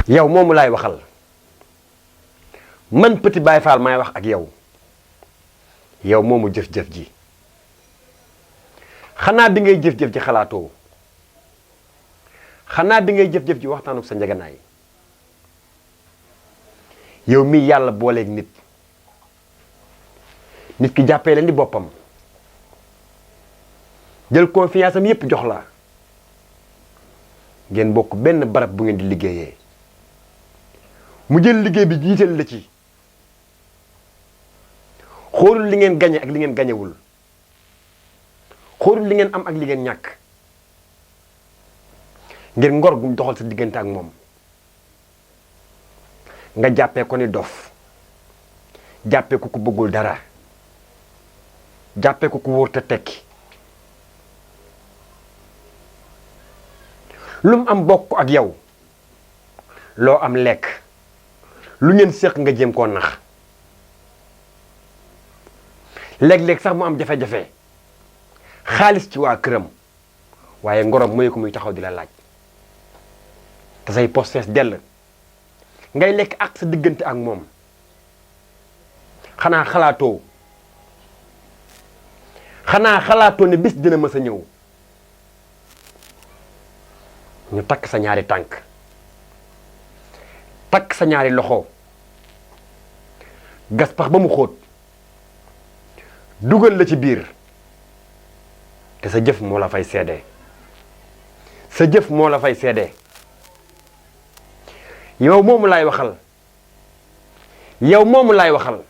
yow moomu laay waxal man Petit Baye Fall maay wax ak yow yow moomu jëf-jëf ji xanaa bi ngay jëf-jëf ji xalaatoo xanaa bi ngay jëf-jëf ji waxtaanu sa njeganaay yow mii yàlla booleeg nit ki jàppee leen di boppam jël confiance am yépp jox la ngeen bokk benn barab bu ngeen di liggéeyee mu jël liggéey bi jiital la ci xoolul li ngeen gañe ak li ngeen gañewul xoolul li ngeen am ak li ngeen ñàkk ngir ngor gum doxal sa diggante ak moom nga jàppee ko ni dof jàppee ko ku bëggul dara jàppee ko ku wóor te tekki lu mu am bokk ak yow loo am lekk lu ngeen séq nga jéem koo nax léeg-léeg sax mu am jafe-jafe xaalis ci waa këram waaye ngorom mooy ko muy taxaw di la laaj te say poos fees dell ngay lekk ak sa diggante ak moom xanaa xalaatoo ne bis dina mës a ñëw ñu takk sa ñaari tànk takk sa ñaari loxo gas pax ba mu xóot dugal la ci biir te sa jëf moo la fay seede sa jëf moo la fay seede yow moomu laay waxal